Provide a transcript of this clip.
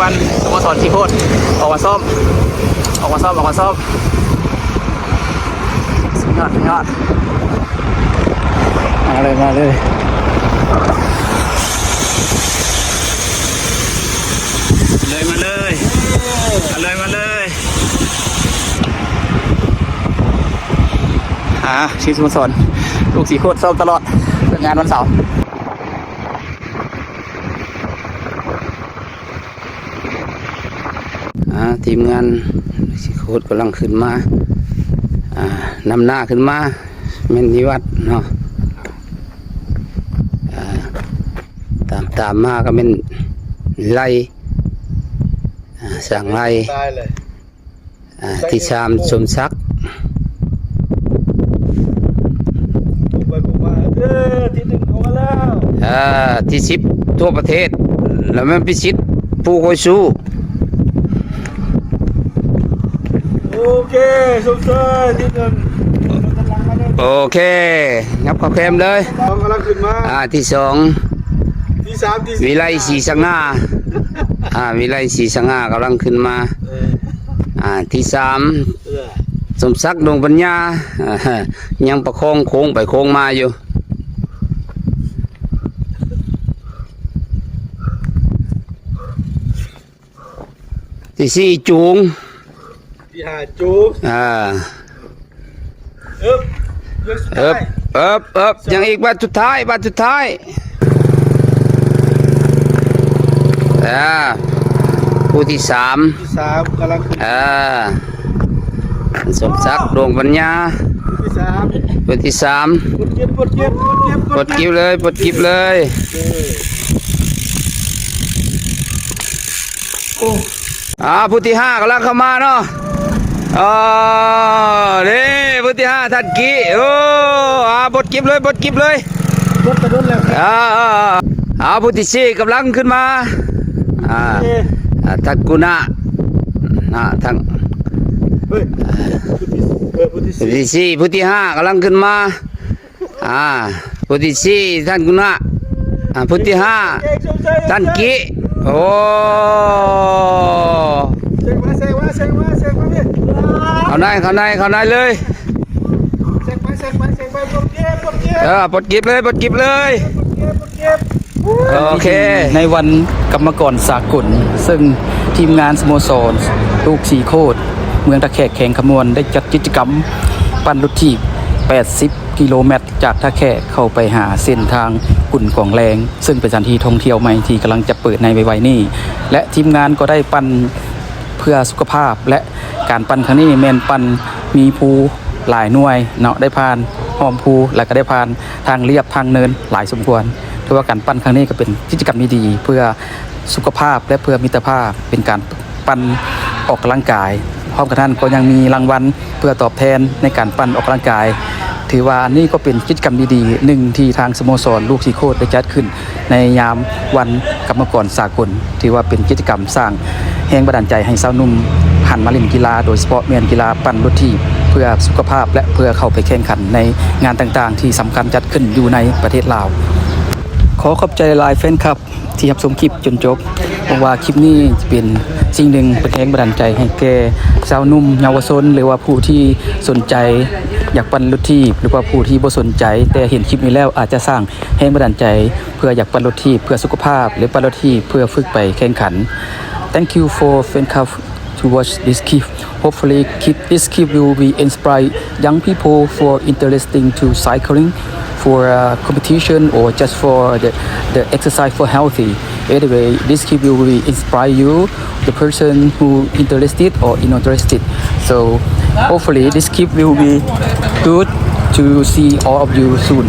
ປັ່ນສະໂມສອນສີໂຄດ ອອກມາຊ້ອມ ອອກມາຊ້ອມ ອອກມາຊ້ອມ. ສຸດຍອດ ສຸດຍອດ. ມາເລີຍ ມາເລີຍ ເລີຍມາເລີຍ ມາເລີຍ ມາເລີຍ. ອ່າ ຊິສະໂມສອນລູກສີໂຄດຊ້ອມຕະຫຼອດ ເລີກງານວັນເສົາ. ອ່າ ທີມງານສີໂຄດກຳລັງຂຶ້ນມາ ອ່າ ນຳໜ້າຂຶ້ນມາແມ່ນນິວັດເນາະ. ອ່າ ຕາມ ຕາມມາກໍແມ່ນໄລ ອ່າ ຊ່າງໄລ ຕາຍເລີຍ. ອ່າ ທີສາມ ສົມສັກ ເອີ ທີໜຶ່ງເຂົ້າມາແລ້ວ ອ່າ ທີສິບທົ່ວປະເທດ ແລ້ວແມ່ນພິຊິດ ຜູ້ຄອຍສູ້. ໂອເຄ ສົມຊາຍ ທີໜຶ່ງ ໂອເຄ ຫຍັບເຂົ້າແຄມເລີຍ ສອງກຳລັງຂຶ້ນມາ ອ່າ ທີສອງ ທີສາມ ທີສີ່ ວິໄລ ສີສະຫງ່າ ອ່າ ວິໄລ ສີສະຫງ່າ ກຳລັງຂຶ້ນມາ ເອີ ອ່າ ທີສາມ ເອີ ສົມສັກ ດວງປັນຍາ ອ່າ ຍັງປະຄອງໂຄ້ງໄປໂຄ້ງມາຢູ່. ທີສີ່ ຈູງ ທີຫ້າ ຈູງ ອ່າ ເອີບ ເອີບ ເອີບ ຍັງອີກ ບາດສຸດທ້າຍ ບາດສຸດທ້າຍ ອ່າ ຜູ້ທີສາມ ທີສາມກຳລັງຂຶ້ນ ອ່າ ສົມສັກ ດວງປັນຍາ ຜູ້ທີສາມ ຜູ້ທີສາມ ກົດກິບ ກົດກິບ ກົດກິບ ກົດກິບເລີຍ ກົດກິບເລີຍ ເອີ ໂອ້ ອ່າ ຜູ້ທີຫ້າກຳລັງເຂົ້າມາເນາະ ເອີ ເດ້ ຜູ້ທີຫ້າ ທ່ານກີ້ ໂອ້ ອ່າ ບົດກິບເລີຍ ບົດກິບເລີຍ ບົດແຕ່ດົນແລ້ວ ອ່າ ອ່າ ອ່າ ຜູ້ທີສີ່ກຳລັງຂຶ້ນມາ ອ່າ ເອີ ອ່າ ທັກກຸນະ ອ່າ ທັງ ເຮີ້ຍ ຜູ້ທີ ເອີ ຜູ້ທີສີ່ ຜູ້ທີສີ່ ຜູ້ທີຫ້າກຳລັງຂຶ້ນມາ ອ່າ ຜູ້ທີສີ່ ທ່ານກຸນະ ອ່າ ຜູ້ທີຫ້າ ທ່ານກິ ໂອ້ ແຊງມາ ແຊງມາ ແຊງມາ ແຊງມາ ເຂົ້າໃນ ເຂົ້າໃນ ເຂົ້າໃນເລີຍ ແຊງໄປ ແຊງໄປ ແຊງໄປ ບົດກິບ ບົດກິບ ເອີ ບົດກິບເລີຍ ບົດກິບເລີຍ ບົດກິບ ບົດກິບ. ໂອເຄ ໃນວັນກຳມະກອນສາກົນ ເຊິ່ງທີມງານສະໂມສອນລູກສີໂຄດ ເມືອງທ່າແຂກ ແຂວງຄຳມ່ວນ ໄດ້ຈັດກິດຈະກຳປັ່ນລົດຖີບ ແປດສິບ ກິໂລແມັດ ຈາກທ່າແຂກເຂົ້າໄປຫາເສັ້ນທາງກຸນກອງແລງ ເຊິ່ງເປັນສະຖານທີ່ທ່ອງທ່ຽວໃໝ່ທີ່ກຳລັງຈະເປີດໃນໄວໆນີ້ ແລະ ທີມງານກໍໄດ້ປັ່ນເພື່ອສຸຂະພາບ ແລະ ການປັ່ນຄັ້ງນີ້ແມ່ນປັ່ນມີພູຫຼາຍໜ່ວຍເນາະ ໄດ້ຜ່ານຮ່ອມພູ ແລະ ກໍໄດ້ຜ່ານທາງລຽບທາງເນີນຫຼາຍສົມຄວນ. ຖືວ່າການປັ່ນຄັ້ງນີ້ກໍເປັນກິດຈະກຳທີ່ດີເພື່ອສຸຂະພາບ ແລະ ເພື່ອມິດຕະພາບ ເປັນການ ປັ່ນອອກກຳລັງກາຍ. ພ້ອມກັນນັ້ນກໍຍັງມີລາງວັນເພື່ອຕອບແທນໃນການປັ່ນອອກກຳລັງກາຍ. ຖືວ່ານີ້ກໍເປັນກິດຈະກຳດີໆໜຶ່ງທີ່ທາງສະໂມສອນລູກສີໂຄດໄດ້ຈັດຂຶ້ນໃນຍາມວັນກຳມະກອນສາກົນ. ຖືວ່າເປັນກິດຈະກຳສ້າງແຮງບັນດານໃຈໃຫ້ຊາວໜຸ່ມຫັນມາຫຼິ້ນກິລາ, ໂດຍສະເພາະແມ່ນກິລາປັ່ນລົດຖີບ ເພື່ອສຸຂະພາບ ແລະ ເພື່ອເຂົ້າໄປແຂ່ງຂັນໃນງານຕ່າງໆທີ່ສຳຄັນຈັດຂຶ້ນຢູ່ໃນປະເທດລາວ. ຂໍຂອບໃຈຫຼາຍແຟນຄລັບ ທີ່ຮັບຊົມຄລິບຈົນຈົບ. ຫວັງວ່າຄລິບນີ້ຈະເປັນສິ່ງໜຶ່ງເປັນແຮງບັນດານໃຈໃຫ້ແກ່ຊາວໜຸ່ມເຍົາວະຊົນ ຫຼືວ່າຜູ້ທີ່ສົນໃຈຢາກປັ່ນລົດຖີບ ຫຼືວ່າຜູ້ທີ່ບໍ່ສົນໃຈ ແຕ່ເຫັນຄລິບນີ້ແລ້ວອາດຈະສ້າງແຮງບັນດານໃຈເພື່ອຢາກປັ່ນລົດຖີບເພື່ອສຸຂະພາບ ຫຼືປັ່ນລົດຖີບເພື່ອຝຶກໄປແຂ່ງຂັນ. Thank you for fan club to watch this clip. Hopefully, clip, this clip will be inspire young people for interesting to cycling for a competition or just for the, the exercise for healthy. Anyway, this clip will be inspire you, the person who interested or interested. So, hopefully, this clip will be good to see all of you soon.